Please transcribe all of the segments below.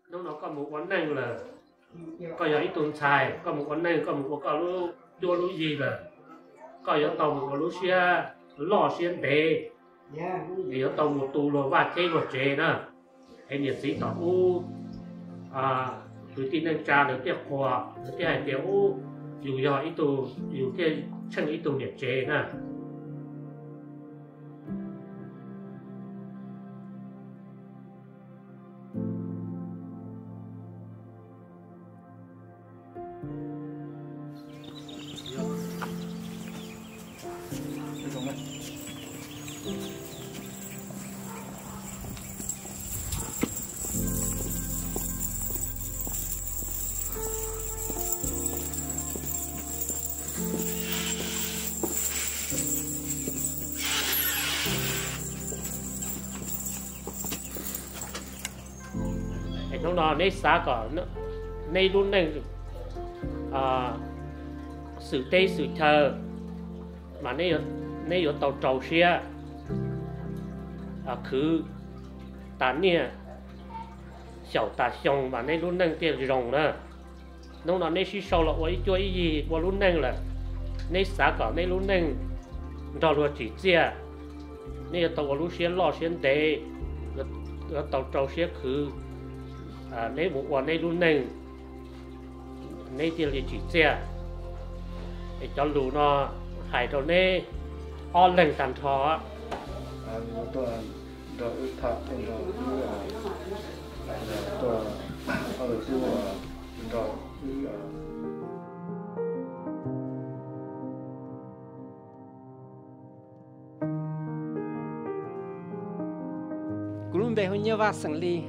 Hnub no koj mus ua neej lawm, koj yog ib tug ntxhais, koj mus ua neej, koj mus ua koj lub cuab lub yig lawm, koj yuav tau mus ua lub siab loj siab ntev, es yuav tau mus tu luag vaj tsev luag tsev na. Es niam txiv tom ub, kwv tij neej tsa lawv thiaj qhuas, lawv thiaj hais tias ub, yus yog ib tug, yus thiaj tsheej ib tug niam tsev na. Es hnub no neb xav kom neb lub neej xwm teb xwm chaw mas neb yuav tau rau siab khwv tas niaj xyaum tas xyoo mas neb lub neej thiaj zoo na. Hnub no neb sib sau los ua ib cuab ib yig ua lub neej lawm, neb xav kom neb lub neej nrog luag tsim txiaj, neb yuav tau ua lub siab loj siab ntev, yuav tau rau siab khwv, neb mus ua neb lub neej, neb thiaj li tsim txiaj. Es cov lus no hais rau neb ob leeg tag nrho. Tuaj nrog wb tham, tuaj nrog wb, tuaj, tuaj nrog wb. Kuv lub npe hu Nyiaj Vaj xeem Lis.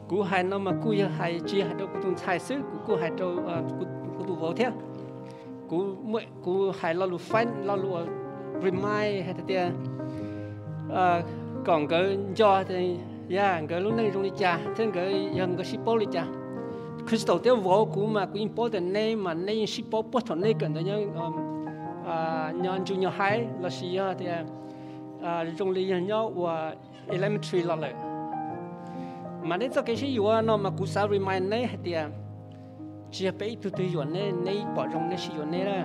Kuv hais no mas kuj yog hais tsis hais rau kuv tus ntxhais xwb, kuv kuj hais rau kuv tus vauv thiab. Kuv, kuv hais lo lus faib, lo lus remind hais tias kom nkawd nco tias yog nkawd lub neej zoo li cas thiab nkawd yog nkawd sib paub li cas. Crystal thiab vauv, kuv mas kuv yeej paub tias neb mas neb yeej sib paub puag thaum neb kawm ntawv nyob nyob ntsuj nyob hais lossis yog tias zoo li yog nyob ua elementary los lawm. Mas neb txoj kev sib yuav no mas kuv xav remind neb hais tias tsis yog peb ib tug twg yuam neb, neb pom zoo neb sib yuav neb na.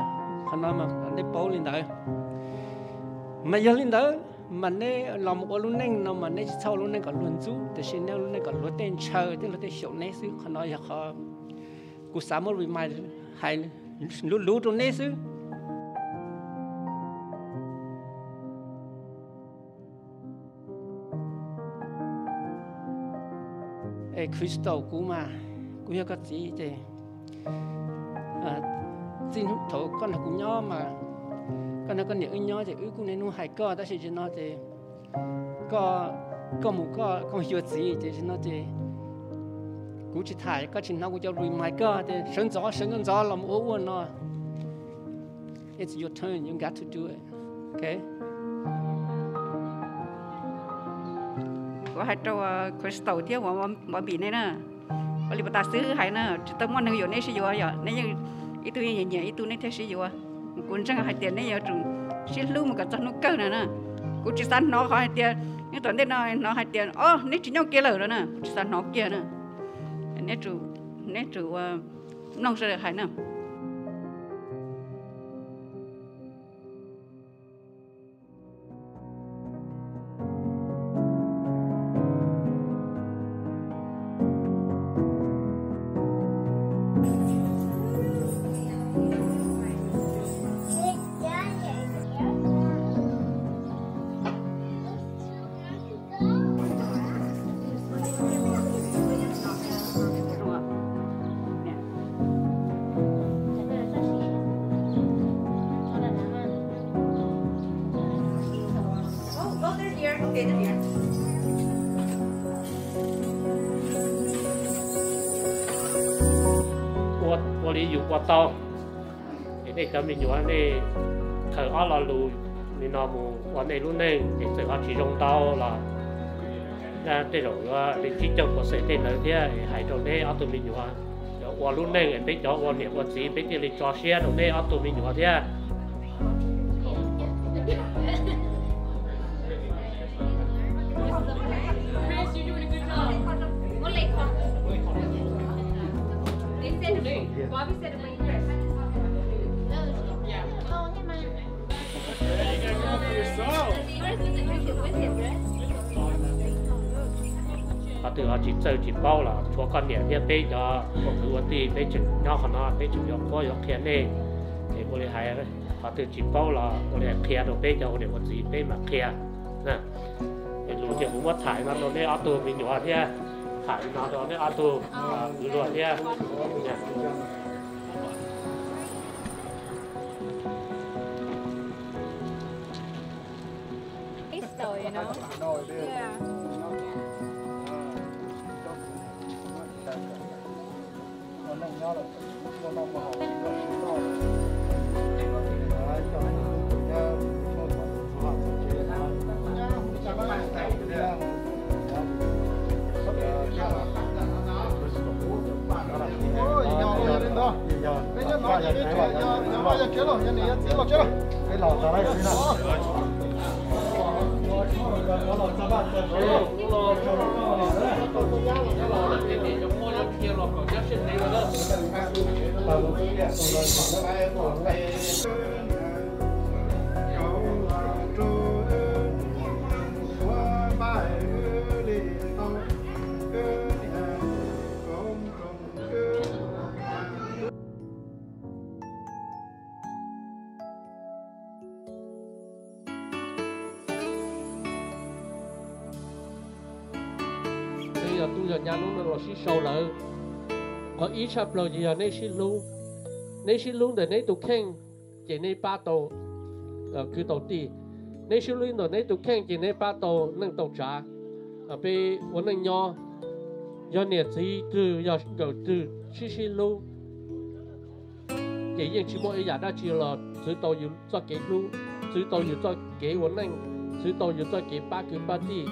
Qhov no mas neb paub li ntawd. Mas yog li ntawd mas neb los mus ua lub neej no mas neb tsis txhob ua lub neej kom luag ntxub, tiam sis neb ua lub neej kom luag tej ntshaw thiab luag tej xyaum neb xwb. Qhov no yog qhov kuv xav muab remind hais luv luv rau neb xwb. Es Crystal, kuv mas kuv yog koj txiv ces txij thaum koj nrog kuv nyob mas, koj nrog koj niam wb nyob ces wb kuj niaj hnub hais koj, tab sis tam sim no ces koj, koj mus koj, koj mus yuav txiv ces tam sim no ces kuv tsis tham koj tsis hnov kuv cov remind koj tias sawv ntxov sawv ntxov ntxov los mus ua ua no. It's your turn, you got to do it. Okay? Kuv hais rau Crystal thiab Bobby nej na, ua li pas tas xwb hais na, tsis tau muaj neeg yuam neb sib yuav, yog neb yeej ib tug yeej nyiam nyiam ib tug neb thiaj sib yuav. Kuv ntseeg hais tias neb yuav tsum sib hlub mus kom txog hnub kawg na na. Kuv tsis xav hnov qhov hais tias neb tom ntej no hnov hais tias o neb tsis nyob kiag lawm no na, kuv tsis xav hnov kiag na. Neb tsum, neb tsum ua mloog sawv daws hais na. Ua li yus ua tau. Es nej cov me nyuam nej khaws ob lo lus li no mus ua nej lub neej es txawm ho tsis zoo ntau los tej zaum yuav li tsib caug percent tej ntawd thiab. Hais rau neb ob tug me nyuam, ua lub neej es peb cov ua niam ua txiv peb thiaj li tso siab rau neb ob tug me nyuam thiab. Qhov twg ho tsis txawj tsis paub los tshuav koj niam thiab peb cov ua kwv ua tij peb tseem nyob qhov no, peb tseem yuav qhuab yuav qhia nej. Es ua li hais, qhov twg tsis paub los ua li hais qhia rau peb cov ua niam ua txiv peb mam qhia. Es lus ces kuv muab tham no rau nej ob tug me nyuam thiab, tham no rau nej ob tug kwv luag thiab. Still, you know? Yeah. Neb yog tub yog nyab hnub no los sib sau lawm. Qhov ib tshaj plaws ces yog neb sib hlub. Neb sib hlub ntawm neb tus kheej ces neb pab tau kwv tau tij. Neb sib hlub ntawm neb tus kheej ces neb pab tau neej tau tsav. Peb ua neej nyob, yog niam txiv twg yog nkawm twg sib sib hlub ces yeej tsis muaj ib yam dab tsi los txwv tau yus txoj kev hlub, txwv tau yus txoj kev ua neej, txwv tau yus txoj kev pab kwv pab tij.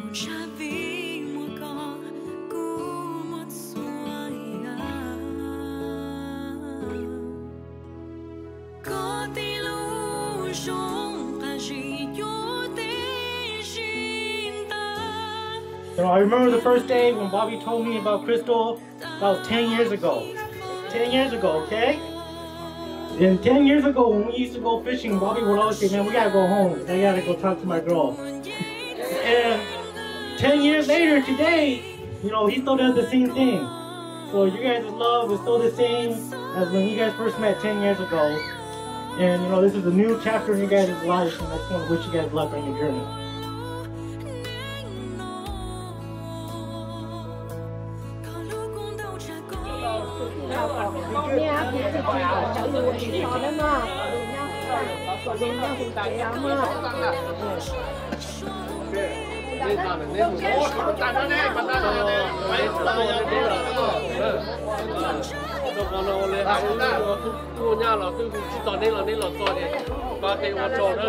So I remember the first day when Bobby told me about Crystal. That was ten years ago. Ten years ago, okay? And ten years ago, when we used to go fishing, Bobby would always say, "Man, we gotta go home. I gotta go talk to my girl." And ten years later, today, you know, he still does the same thing. So you guys' love is still the same as when you guys first met ten years ago. And, you know, this is a new chapter in you guys' life, and I just want to wish you guys luck on your journey. Tuaj nyab los twb tsis tau neb los neb los txog ces koj tej ua tsaug na.